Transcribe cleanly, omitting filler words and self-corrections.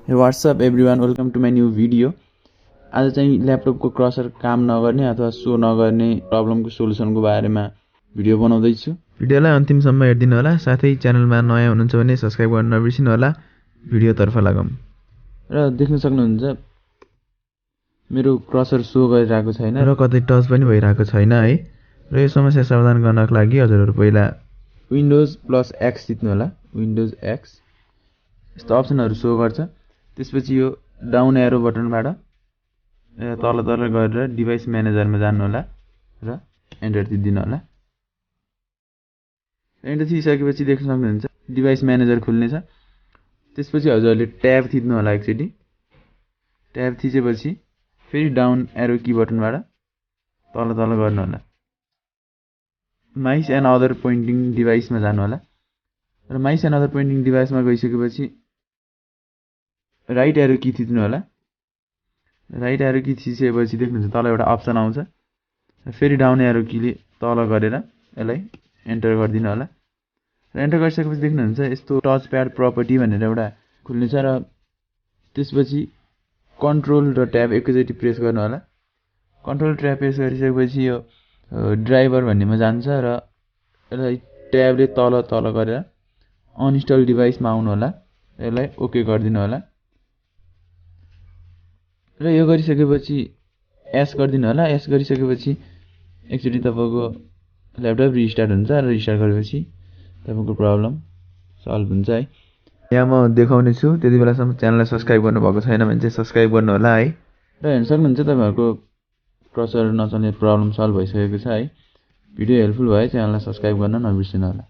Hey, what's up everyone, welcome to my new video. आज चाहिँ ल्यापटपको क्रसर काम नगर्ने अथवा सो नगर्ने प्रब्लमको सोलुसनको बारेमा भिडियो बनाउँदै छु। भिडियोलाई अन्तिमसम्म हेर्दिनु होला। साथै च्यानलमा नयाँ हुनुहुन्छ भने सब्स्क्राइब गर्न नबिर्सिनु होला। भिडियोतर्फ लागौँ। र देख्न सक्नुहुन्छ मेरो क्रसर सो गरिरहेको छैन र कतै टच पनि भइरहेको छैन है। र यो समस्या समाधान गर्नको लागि हजुरहरु पहिला विन्डोज प्लस एक्स थिच्नु होला। विन्डोज एक्स यस्तो अप्सनहरु सो गर्छ। त्यसपछि यो डाउन एरो बटनबाट तल तल गरेर डिभाइस म्यानेजरमा जानु होला र एन्टर थिच्दिनु होला। एन्टर थिचिसकेपछि देख्न सक्नुहुन्छ डिभाइस म्यानेजर खुल्नेछ। त्यसपछि हजुरले ट्याब थिच्नु होला एकचोटी। ट्याब थिचेपछि फेरि डाउन एरो की बटनबाट तल तल गर्नु होला। माइस एन्ड अदर पोइन्टिङ डिभाइसमा जानु होला। र माइस एन्ड अदर पोइन्टिङ डिभाइसमा गइसकेपछि राइट एरो की थिच्नु होला। राइट एरो की थिचेपछि देख्नुहुन्छ तल एउटा अप्सन आउँछ। फेरि डाउन एरो कीले तल गरेर यसलाई एन्टर गर्दिनु होला। र एन्टर गरिसकेपछि देख्नुहुन्छ यस्तो टच प्याड प्रपर्टी भनेर एउटा खुल्नेछ र त्यसपछि कन्ट्रोल र ट्याब एकैचोटी प्रेस गर्नु होला। कन्ट्रोल ट्याब प्रेस गरिसकेपछि यो ड्राइभर भन्नेमा जान्छ र यसलाई ट्याबले तल तल गरेर अनइन्स्टल डिभाइसमा आउनु होला। यसलाई ओके गरिदिनु होला। र यो गरिसकेपछि एस गरिदिनु होला। एस गरिसकेपछि एकचोटी तपाईको ल्यापटप रिस्टार्ट हुन्छ र रिस्टार्ट गरेपछि तपाईको प्रब्लम सल्भ हुन्छ है। यहाँ म देखाउने छु। त्यति बेलासम्म च्यानललाई सब्स्क्राइब गर्नुभएको छैन भने चाहिँ सब्स्क्राइब गर्नु होला है। र हेर्न सक्नुहुन्छ तपाईहरुको क्रसर नचल्ने प्रब्लम सल्भ भइसकेको छ है। भिडियो हेल्पफुल भयो च्यानललाई सब्स्क्राइब गर्न नबिर्सिनु होला।